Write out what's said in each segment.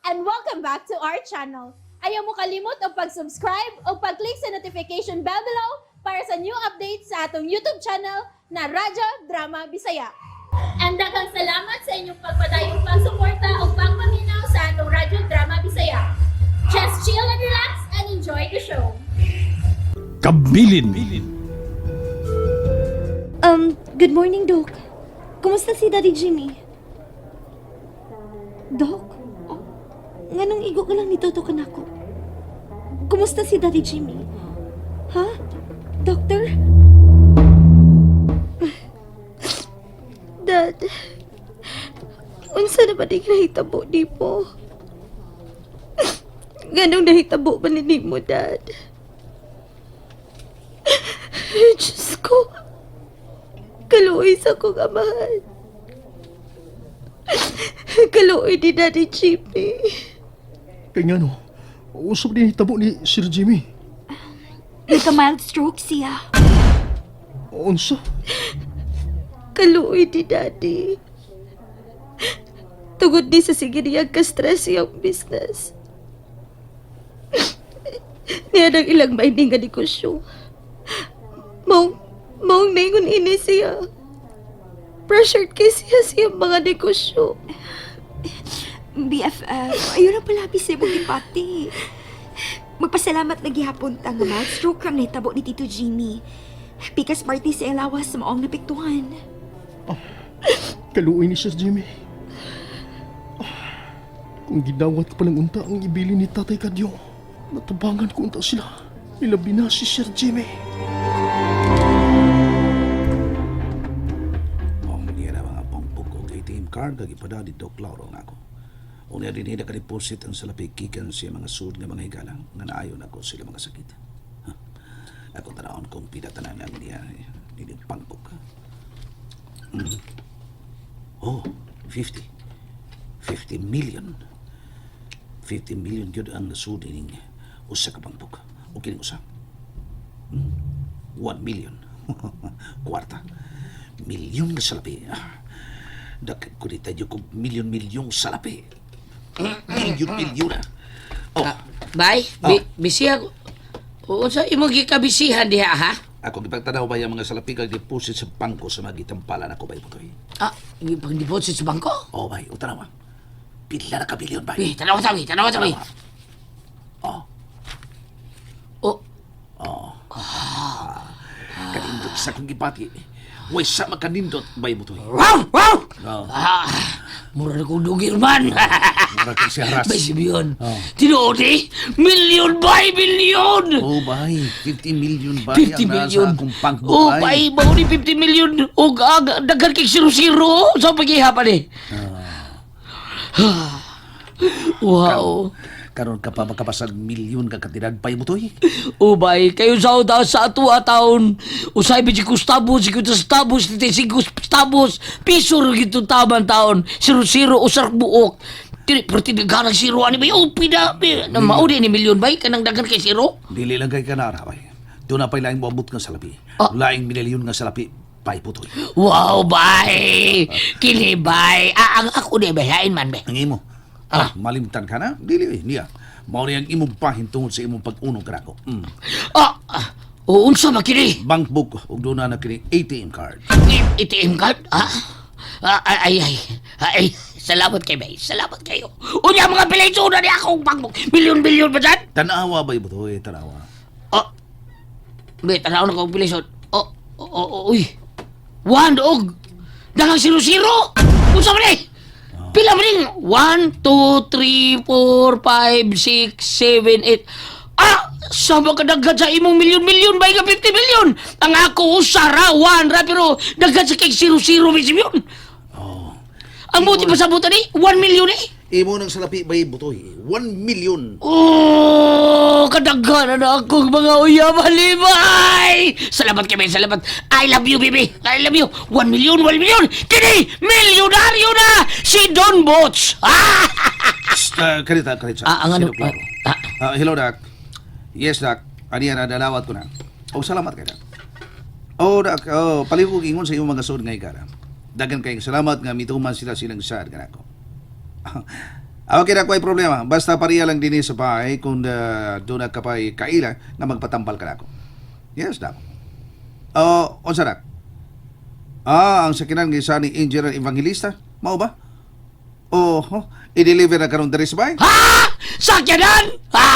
And welcome back to our channel. Ayaw mo kalimot og pag-subscribe o pag-click sa notification bell below para sa new updates sa atong YouTube channel na Radyo Drama Bisaya. And daghang salamat sa inyong pagpadayong pagsuporta o pagpaminaw sa atong Radyo Drama Bisaya. Just chill and relax and enjoy the show. Kabilin. Good morning, Doc. Kumusta si Daddy Jimmy? Doc? Oh, nganong igo ka lang nituto ka nako? Kumusta si Daddy Jimmy? Ha? Doctor? Dad, unsa na ba ding nahitabo di po? Nganong nahitabo ba ni mo, Dad? Diyos ko. Kaluoy sa kong amahan. Kaluoy ni Daddy Jimmy. Kaya nga no, usap din hitabo ni Sir Jimmy. Nagka-mild stroke siya. Unsa? Kaluoy ni Daddy. Tugod ni sa sige niyang ka-stress iyang business. Niya nang ilang mining nga negosyo. Maong ningon ini siya. Pressured kay siya siyang mga negosyo. BFF, ayun ang palabi sa imong gipati. Magpasalamat na gihapon ta nga mild stroke rang nahitabo ni Tito Jimmy. Pikas party sa ilawas sa maong napiktuhan. Kaluoy ni Sir Jimmy. Ah, kung gidawat ko palang unta ang ibili ni Tatay Kadyo, matabangan ko unta sila. Ilabi na si Sir Jimmy. Ang niya na mga pangpok og ATM card kag ipada dito klaro nga ako. Unya din nila ka-deposit ang salapi gikan sa mga sud nga mga higala nga naayon ako sila mga sakit. Ha. Ako tanawon kung pila tanan ang niya nini pangpok. Oh, 50. 50 million. 50 million gyud ang nasud ining usa ka pangpok. O kining usa. 1 million. Kwarta. Milyon nga salapi. Ah, Dakit ko dito yung kung milyon-milyong salapi. Milyon-milyon na. Oh, Bay, bisi ako. Unsa imong gikabisihan diha ha? Ako gipagtanaw ba yung mga salapi kag deposit sa bangko sa mga gitampalan ako bay butoy. Ah, pang-deposit sa bangko? Oh, bay, o tanaw ah. Pila na ka bilyon bay. Eh, tanaw tabi, tanaw tabi. Oh, Oh, kanindot sa akong gipati. Way sa makanindot bay butoy. wow, wow. Oh. Ah, mura na kong dugir man. Mura kang si Haras. Bay Simeon. Oh. Tinuod eh. Milyon bay, milyon. Oh, bay, 50 million bay 50 ang nasa million. akong bangko Oh, bay, mao ni 50 million. Og ag daghan kay zero-zero sa pagihapan eh. Wow. Karon ka pa makapasag milyon ka kantidad bay butoy. Ubay, kayo sa uta sa ato taon. Usay ba si Gustavo, si Gustavo, si Gustavo, piso rin gito taman taon. Zero-zero, usar buok. Tiri, pero tinagalang zero, ani ba? Oh, pina, pina, maudi ni milyon bay, kanang daghan kay zero? Dili lang kay kanara bay. Doon na pa'y laing moabot nga salapi. Ah. Laing milyon nga salapi bay putoy. Wow, bay! Kini, bay! Ah, ang ako di, bay, hain man, bay. Ang imo. Ah, malimtan ka na? Dili eh, niya. Mao ni ang imong bahin tungod sa imong pag-unong kanako. Ah, ah, oh, unsa ba kini? Bank book ug doon na kini ATM card. ATM card? Ah? Ah, ay, ay, ay, salamat kay bay, salamat kayo. Unya mga pilayso na ni akong bangbok. Milyon-milyon ba dyan? Tanawa bay butoy, tanawa. Oh. May tanaw na kong pilisod. Oh, uy. One og. Dagang zero-zero. Unsa man eh? Pila man ning? 1, 2, 3, 4, 5, 6, 7, 8. Ah! Sa makadaghan sa imong milyon-milyon ba nga 50 milyon? Ang ako usara, one ra, pero daghan sa kay zero-zero may yun. Oh. Ang buti pa sa buta ni, 1 million eh. Imo nang salapi bay butoy, 1 million. Oh, kadaghan na akong mga uyab, halibay! Salamat kami, salamat. I love you, baby. I love you. 1 million, 1 million. Kini, milyonaryo na si Don Bots. Ah! Uh, karita, karita. Ah, ang ano? Sino klaro? Ah, Ah, hello, Doc. Yes, Doc. Aniya na, dalawat ko na. Oh, salamat kay Doc. Oh, Doc. Oh, palihog ingon sa imong mga sud ngay kara. Dagan kay salamat nga mituman sila silang sad kanako. Okay na, ay problema. Basta pariya lang din sa bahay kung doon na ka pa'y kaila na magpatambal ka na ako. Yes, dak. Oh, unsa dak? Ah, ang sakinan ng isa ni Engineer Evangelista. Mao ba? Oh, i-deliver na karon diri sa bahay? Ha! Sakyanan! Ha!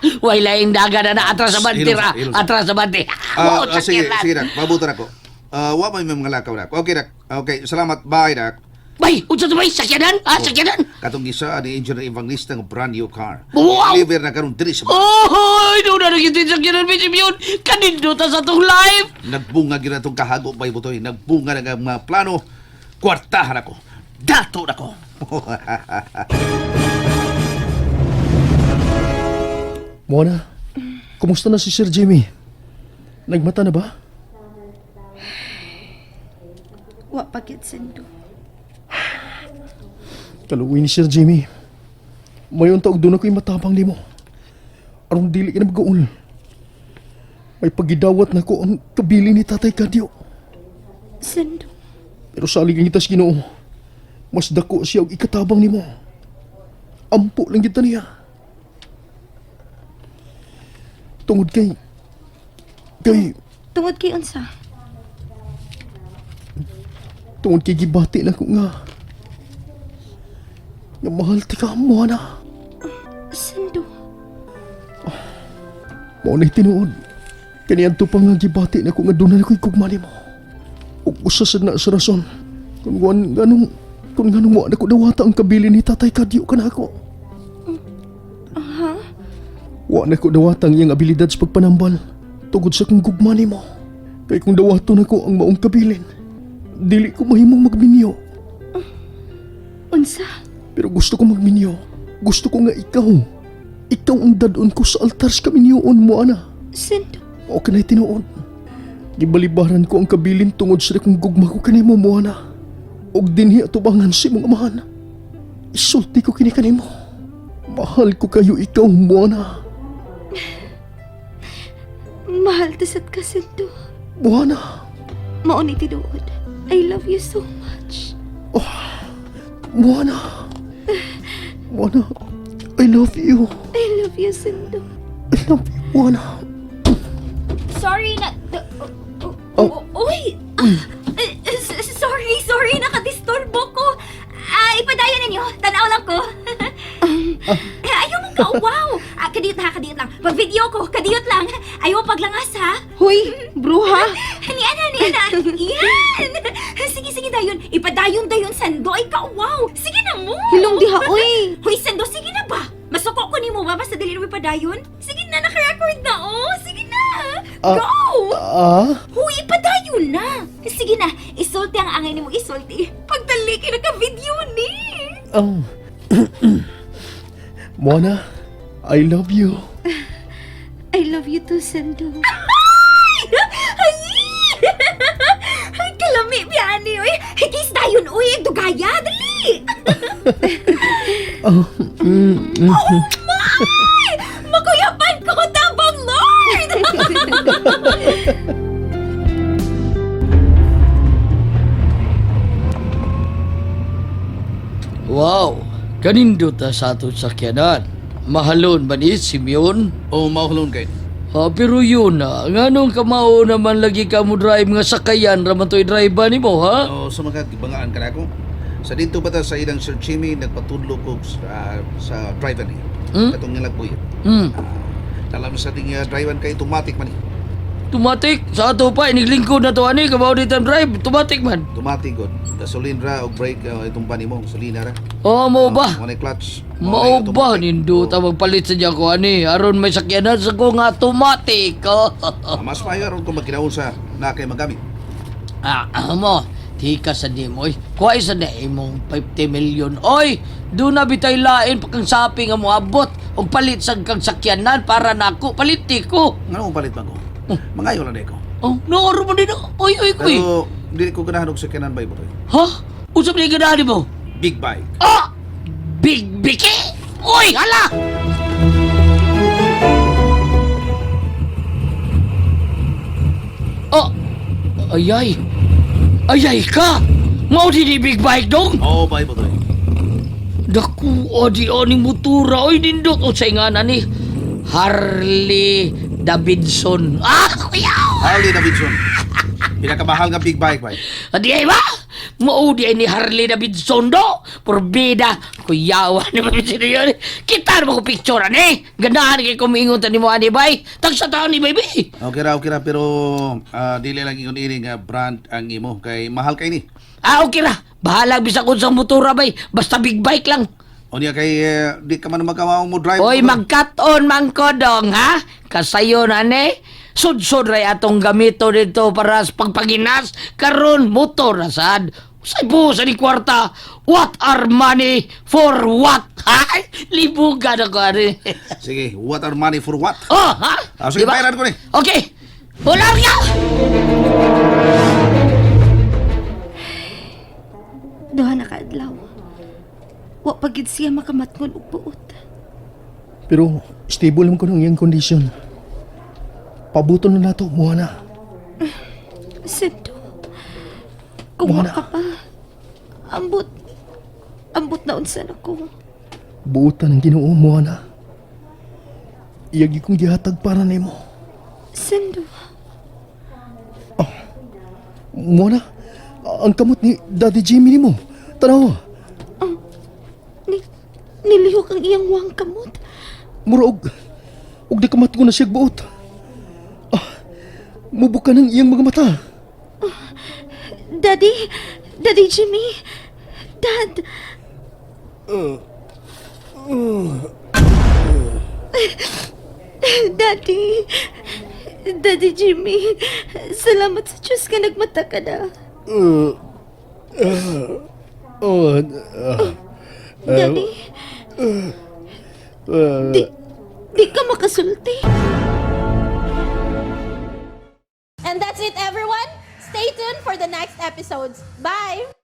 Way laing daga na na atras sa bante Hilom, ra. hilom. Atras sa bante. Ah, Wow, ah, sige, sakyanan. sige dak. Mabuto na ko. Ah, wa may mga lakaw dak. Okay dak. Okay, salamat. Bye dak. Bay, unsa to bay? Sakyanan? Oh. Ha, sakyanan? Katong isa ni Engineer Evangelista ng brand new car. Wow! I-deliver na karon diri sa bahay. Oh, doon na naging sakyanan may Simeon. Kanindot sa atong life. Nagbunga gyud atong kahago bay butoy. Nagbunga na ang mga plano. Kwartahan ako. Dato na ko. Moana, kumusta na si Sir Jimmy? Nagmata na ba? Wa pa gyud, Sando. Kaluoy ni Sir Jimmy. Mayon taog doon ako'y matapang nimo. Arong dili ka na mag-uul. May pagidawat na ko ang kabili ni Tatay Kadyo. Sando. Pero salig ang itas Ginoo. Mas dako siya og ikatabang nimo. Ampo lang kita niya. Tungod kay kay Tungod kay unsa? tungod kay gibati na ko nga nga mahal ti ka mo na. Sando. Mao na'y tinuod. Kaniadto pa nga gibati na ko nga doon na ko'y gugma nimo. Ug usa sad na sa rason kung wan nganong kung nganong wa na ko dawata ang kabili ni Tatay Kadyo kanako. Ha? Wa na ko dawata ang iyang abilidad sa pagpanambal tungod sa kong gugma nimo. Kay kung dawaton nako ang maong kabilin, dili ko mahimong magminyo. Unsa? Pero gusto ko magminyo. Gusto ko nga ikaw. Ikaw ang dadon ko sa altar sa kaminyoon mo, ana. Sando. O kanay tinuod. Gibalibaran ko ang kabilin tungod sa kong gugma ko kanimo mo, ana. Og dinhi atubangan si mong amahan. Isulti ko kini kanimo. Mahal ko kayo ikaw, Moana. Mahal ta sad ka, Sando. Moana. Mao ni tinuod. I love you so much. Moana. Moana, I love you. I love you, Sando. I love you, Moana. Sorry na... Oh. Uy! Sorry, sorry, nakadisturbo ko. Ah, ipadayon ninyo. Tanaw lang ko. Eh, ayaw mong kauwaw. Ah, kadiyot ha, kadiyot lang. Pag-video ko, kadiyot lang. Ayaw paglangas ha. Hoy, bruha. Niyan na, niyan na. Yan! Sige, sige, dayon. Ipadayon, dayon, Sando. Ay, kauwaw. Sige na mo. Hilong diha, oy. Hoy, Sando, sige na ba? Masuko ko nimo ba basta dili na mo ipadayon? Sige na, naka-record na, oh. Sige na. Ah. Go! Ah? Huy, ipadayon na! Sige na, isulti ang angay nimo isulti. Pagdali kay naka-video ni. Oh. Moana, I love you. I love you too, Sando. Ay! Ay! Ay, kalami biyani, uy. Kiss dayon, uy. Dugaya, dali. Oh, Oh my! Makuyapan ko, tabang Lord! Wow, kanindot ta sa atong sakyanan. Mahalon ba ni Simeon? Oh, maulon kay. Ha, pero yun na, nganong kamao naman lagi ka mo drive nga sakayan raman to'y drive ba nimo, ha? Oh, sa mga gibangaan ka na ako. Sa dito ba ta sa ilang Sir Jimmy nagpatudlo ko sa, sa driver niya. Hmm? Katong nilang buya. Hmm. Alam sa ding driver kay automatic man ni. Tumatik, sa ato pa, iniglingkod na to ani, kabaw di time drive, tumatik man. Automatic god. Gasolin ra og brake itong ba nimo, gasolina ra. Oh, mo ba? Mo clutch. Mao Mo ba nindot ang magpalit sa diyan ko ani aron may sakyanan sa ko nga automatic. Mas maayo aron kung magkinaon sa na kay magamit. Ah, ah, mo, tika sa di mo, oy. Kuha sa na imong 50 million. Oy, doon na bitay lain pa kang sapi nga moabot og palit sa kang sakyanan para nako palit ti ko. Ngano palit man ko? Mangayo lang ko. Oh, naoro mo din. Oy, oy, oy. Pero dili ko ganahan og sakyanan ba ibutoy. Ha? Usap ni ganahan mo? Big bike. Ah! Big Biki! Oy, hala! Oh, ayay. Ayay ka! Mao di ni big bike dong. Oh, ba ibutoy. Naku, adi ani motora. Oy, nindot. O, sa nga na ni Harley Davidson. Ah, kuya! Harley Davidson. Pinakamahal nga big bike bay. Adi ay ba? Mao di ay ni Harley Davidson do. Porbida. Kuyawa ni ba sino yun? Kita na ba ko picture ani? Ganahan kay kumingon ni mo ani bay. Tagsa taon ni baby. Okay ra pero dili lang ingon ini nga brand ang imo kay mahal kay ni. Ah, okay ra. Bahala bisag unsang motora bay. Basta big bike lang. Unya kay di ka man magkamao mo drive. Oy, magkat-on man ko dong, ha? Kasayon, ane? Sudsod ray atong gamito dito para sa pagpaginas. Karon motor na sad. Sa sa ni kwarta. What are money for what? Ha? Libugan ako, ane. Sige, what are money for what? Oh, ha? Ah, sige, Diba? bayaran ko ni. Okay. Wala ka! Duha na kaadlaw. Wa pa gid siya makamatngon og buot. Pero stable naman ko ng iyang condition. Pabuton na nato, Moana. Sendo. Kung wa Moana. ka pa, ambot, ambot na unsa na ko. Buotan ang Ginoo, Moana. Iyagi kong gihatag para nimo. Sendo. Moana, ang kamot ni Daddy Jimmy nimo. Tanawa, Ni, nilihok ang iyang wang kamot. mura og di kamat ko na siya buot. Ah, mubuka ng iyang mga mata. Daddy, Daddy Jimmy, Dad. Daddy, Daddy Jimmy, salamat sa Diyos nga nagmata ka na. Oh, Daddy, di ka makasulti. And that's it, everyone. Stay tuned for the next episodes. Bye!